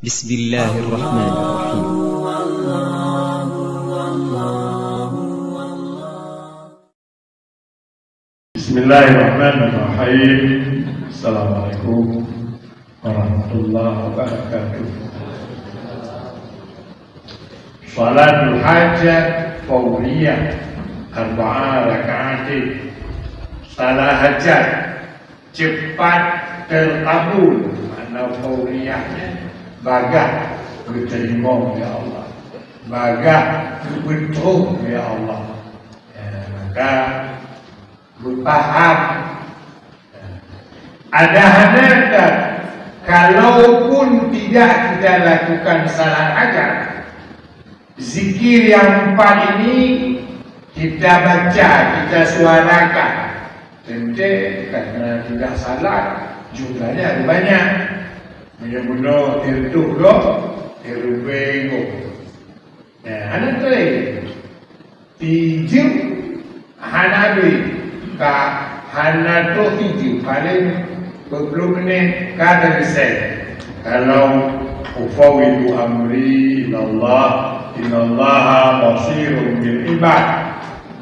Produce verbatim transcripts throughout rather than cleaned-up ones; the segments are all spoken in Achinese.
Bismillahirrahmanirrahim. Bismillahirrahmanirrahim. Assalamualaikum warahmatullahi wabarakatuh. Salatul hajat fauriyah, arba'a raka'atin. Salat hajat cepat terkabul, makna fauriyah nyan bagah geuteurimong lé Allah, bagah geubeutôh lé Allah. Ya, maka beupaham. Ada hana kan, kalaupun tidak kita lakukan salat hajat, zikir yang empat ini kita baca, kita suarakan. Teuntée karena tidak salat, jumlahnya lebih banyak. Meunyoe bunoe ireutoh gob, ireutoh gob. Nah, hana treb. Tijoh hana habéh, ka hana troh tijoh, paléng dua puluh menit ka teuleusoe. Kalau ufawwidu amri ilallah, innallaha basirun bil ibad.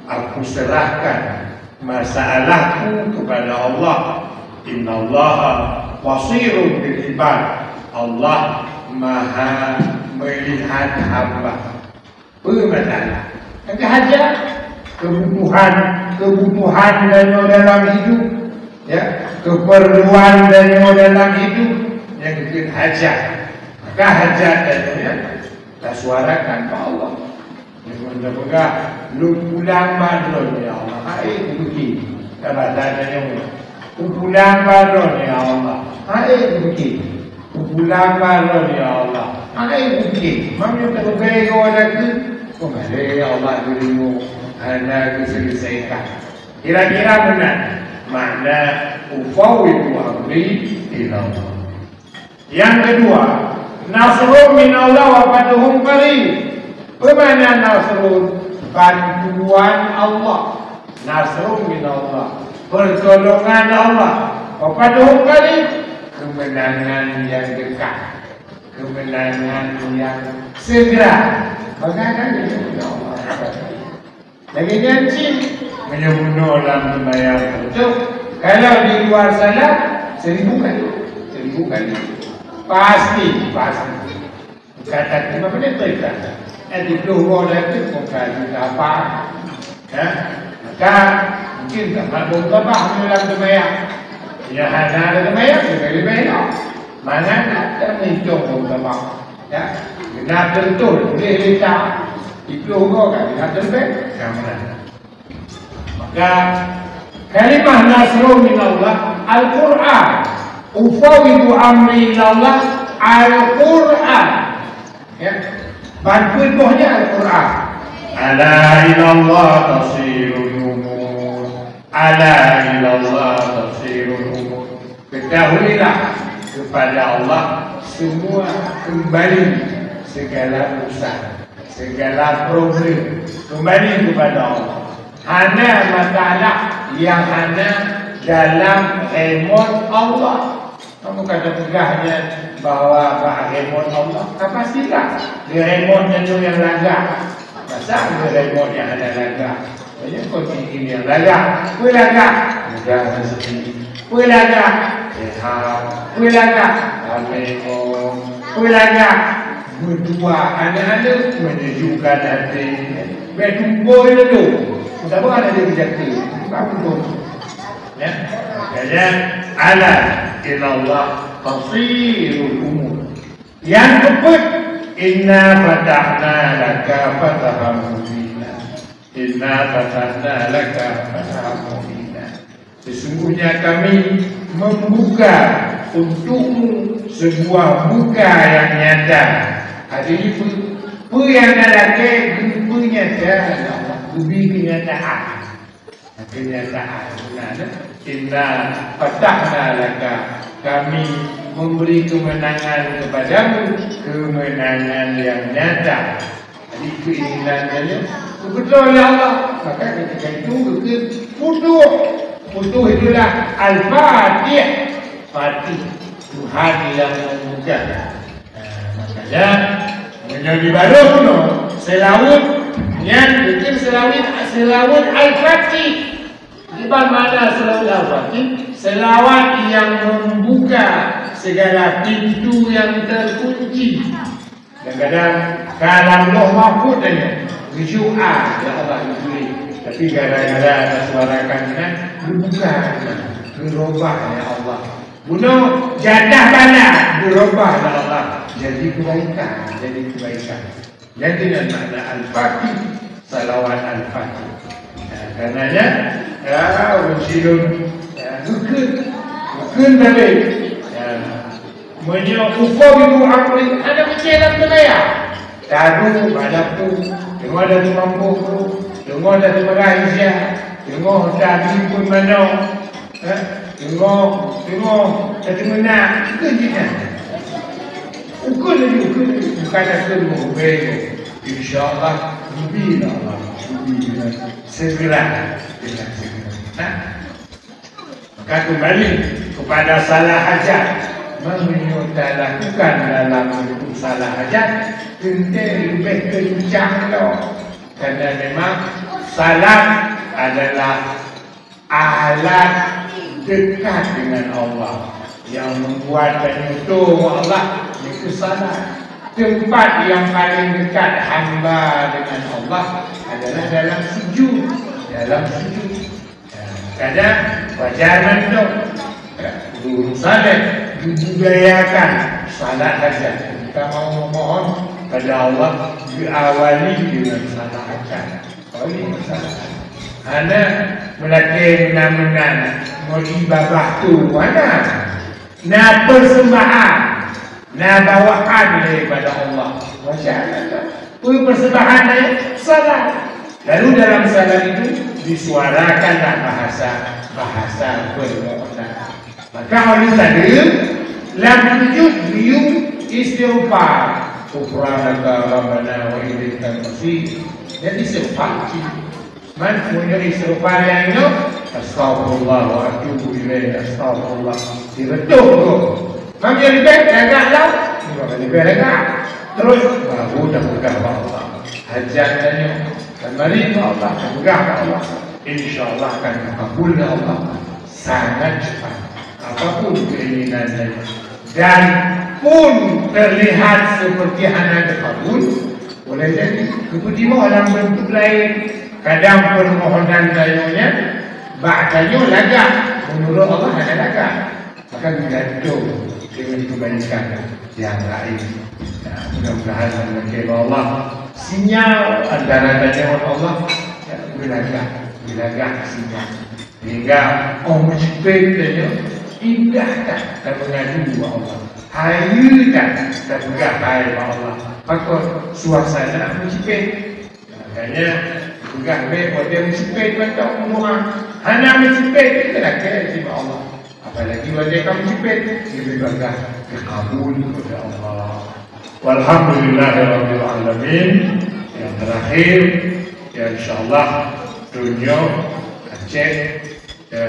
Aku serahkan masalahku kepada Allah. Innallaha basirun bil ibad. Allah Maha melihat hamba. Peue masalah? Nyang keu hajat, kebutuhan, kebutuhan tanyoe dalam hidup, ya, keperluan tanyoe dalam hidup, nyang keu hajat. Maka hajat tanyoe nyan tasuarakan bak Allah. Nyang teupeugah, "Lôn pulang bak Droeneuh, ya Allah." Hai, beugöt. Tabada tanyoe, "Lôn pulang bak Droeneuh, ya Allah." Hai, beugöt. Pulang bak Droeneuh, ya Allah. Hai, mungkin. Meunyoe teupeugah goe lagèe, "Peumalèe, ya Allah, geurimu hana geuseuleusaikan." Kira-kira meunan makna ufawwidu amri ilallah. Yang kedua, nasrun minallah wa fathun qarib. Peue makna nasrun? Bantuan Allah. Nasrun minallah, pertolongan Allah. Wa fathun qarib, kemenangan yang dekat, kemenangan yang segera. Bagaimana itu? Ya Allah. Lagèe nyan cit, meunyoe bunoe lam seumayang teutap, kalau di luar salat, seribu kali. Seribu kali. Pasti, pasti. Kata lima menit perintah. Eh, di puluh dua dah tu, bukan kita apa. Ya? Maka, mungkin tak nak bông tabah dalam kemayang. Ya, hana ada kemayang, lebih-lebih elok. Mana nak terhitung bông tabah. Ya? Kena tentu, boleh letak. Di puluh dua kan, kena tentu. Yang mana? Maka kalimah nasrun minallah, Al-Qur'an. Ufawwidu amri ilallah, Al-Qur'an. Ya. Bantuan bohnya Al-Qur'an. Ala ilallah tasirul umur. Ala ilallah tasirul umur. Ketahuilah, kepada Allah semua kembali segala urusan, segala problem kembali kepada Allah. Hana masalah yang hana dalam remote Allah. Kamu kata peugahnya bahwa bak remote Allah, ka pastilah di remote nyan nyang lagak. Masa ada remote nyang hana lagak? Banyak kau tinggi nyang lagak. Peue lagak? Mudah rezeki. Peue lagak? Sehat. Peue lagak? Ramé orang. Peue lagak? Meutuah aneuk-aneuk, menyejukkan hati. Bèk tumpôi laju. Siapa ada jadi jati? Bukan betul. Ya. Makanya, ala ilallah tasirul umur. Nyang keupeuet, inna fatahna laka fathan mubina. Inna fatahna laka fathan mubina. Sesungguhnya kami membuka untukmu sebuah buka yang nyata. Artinya, peue, peue nyang na lakèe geupeunyata, geubi keunyataan. Kenyataan, beuna, inna fatahna laka, kami memberi kemenangan kepadamu, kemenangan yang nyata. Jadi, keinginan dia betul, ya Allah. Maka ketika itu, betul, futuh. Futuh itulah Al-Fatih. Fatih, Tuhan yang memudahkan. Ya, meunyoe di barôh nyoe, seulaweuet nyan mungken seulaweuet, seulaweuet Al-Fatih. Kiban makna seulaweuet Al-Fatih? Seulaweuet nyang membuka segala pintu nyang terkunci. Kadang-kadang ka lam Lauh Mahfuz tanya, "Geujok a, ya Allah, geujok." Tapi gara-gara tasuarakan nyan, geubuka nyan, geurobah, ya Allah. Bunoe jatah bala geurobah lé Allah jadi keubaikan, jadi keubaikan. Jadi nyan makna Al-Fatih, salawat Al-Fatih. Nah, karenanya, ya, ureueng sidroe, ya, geukheun, geukheun sabe. Ya, meunyoe upo bibu apri, hana meucé lam teulaya. Taduek bak dapu, teungoh datu mampu, teungoh datu peugah Isya, teungoh tabi pun manok, eh, teungoh, teungoh datu meunak, ukeue jih nyan. Ukeue laju, ukeue laju, bukan datu meuhubei. Insya Allah, geubri lé Allah, geubri lé Allah. Segera, dengan segera. Nah. Maka kembali kepada salat hajat. Meunyoe talakukan dalam bentuk salat hajat, teuntée leubeh keuncang lom. Karena memang salat adalah alat dekat dengan Allah. Yang membuat dan nyoe Allah, itu salat. Tempat yang paling dekat hamba dengan Allah adalah dalam sujud. Dalam sujud. Kadang wajar mantong, ureueng saleh dibudayakan salat hajat. Kita mau memohon pada Allah, diawali dengan salat hajat. Awali dengan salat hajat. Hana meulakée meunan-meunan, mau di babah tu, hana. Na persembahan, na bawaan daripada Allah. Masya Allah. Peue persembahan nyan? Salat. Lalu dalam salat itu disuarakanlah bahasa, bahasa permohonan. Maka oleh tadi, lam sujud beliau istighfar. Ghufranaka Rabbana wa ilaikal masir. Jadi istighfar. Man meunyoe istighfar nyang nyoe, "Astaghfirullah wa atubu ilaih, astaghfirullah." Direutoh tu. Man nyang leubeh lagak lam, leubeh lagak. Terus, baru dah peugah bak Allah. Hajat tanyoe, dan mari bak Allah, dah peugah bak Allah. Insya Allah akan dikabul oleh Allah. Sangat cepat. Apapun keinginan tanyoe. Dan pun terlihat seperti hana dikabul, boleh jadi geupeutimok dalam bentuk lain. Kadang permohonan tanyoe nyan bak tanyoe lagak, menurut Allah hana lagak. Maka geugantung dengan kebaikan yang lain. Nah, mudah-mudahan dengan Allah sinyal antara tanyoe ngon Allah, ya, geulagak, geulagak sinyal. Sehingga óh meucipet tanyoe indah that tameungadu bak Allah. Hayeue that tapeugah hai bak Allah. Pakon suasana meucipet. Makanya peugah bèk watèe meucipet mantong meudoa. Hana meucipet, kita lakèe sibak Allah. Apalagi watèe ka meucipet, leubeh bagah geukabul oleh Allah. Walhamdulillahirabbil alamin. Yang terakhir, ya, insyaallah, donya Aceh, ya,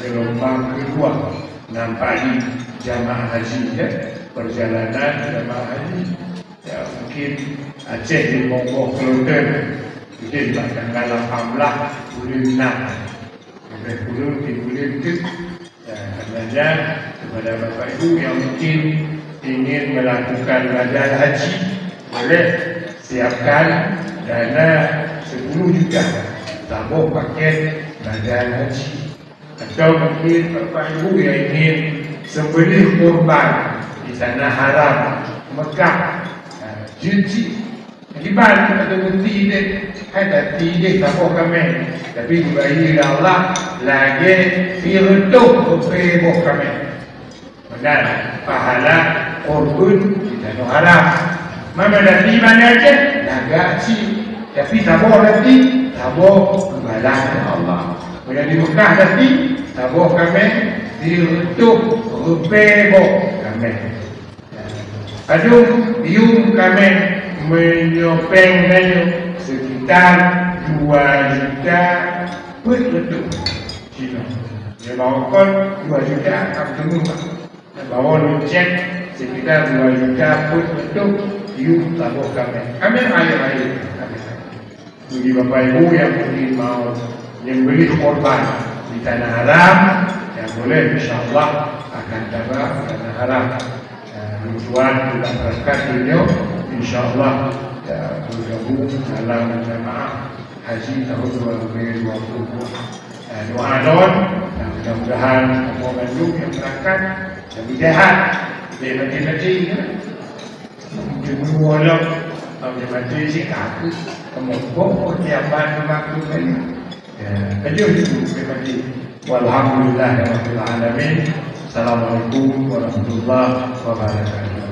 gelombang kedua nampak di jamaah haji, ya, perjalanan jamaah haji. Ya, mungkin Aceh di Mogoh Kloter, mungkin bak tanggal lapan belas bulan enam. Leubeh kureueng di buleuen teuk. Ya, karenanya kepada Bapak Ibu yang mungkin ingin melakukan badal haji, boleh siapkan dana sepuluh juta, saboh paket badal haji. Atau mungkin Bapak Ibu yang ingin sembelih kurban di Tanah Haram, Mekah, ha, jeuet cit. Kiban ateueh bukti deh, hai tati deh saboh kaméng, tapi dibayeue lé Allah lagèe sireutôh rupèe boh kaméng. Meunan pahala kurban di Tanoh Haram. Mama tati Banda Aceh, lagak cit, tapi saboh tati, saboh geubalah lé Allah. Meunyoe di Mekah tati, saboh kaméng, sireutôh rupèe boh kaméng. Padub yuem kaméng meunyoe péng tanyoe sekitar dua juta peuet reutôh Cina. Nyoe bahwa kon dua juta ka meuteumèe, bah. Bahwa lôn cèk Sekitar dua juta pun untuk yuk taboh kamé. Kamé rayeuk-rayeuk. Jadi Bapak Ibu yang mungkin mau menyembelih korban di Tanah Haram, ya boleh, insya Allah akan tiba di Tanah Haram. Eh, tuan sudah berangkat beliau, insya Allah, ya, bergabung dalam jamaah haji tahun dua ribu dua puluh dua. Eh, doa don, dan mudah-mudahan semua bandum yang berangkat lebih sehat, lebih mati-mati, ya. Jumlah orang, kalau dia mati sih kaku, kamu bohong dia bantu aku kali. Ya, kejut itu, dia mati. Walhamdulillahirabbil alamin. Assalamualaikum warahmatullahi wabarakatuh.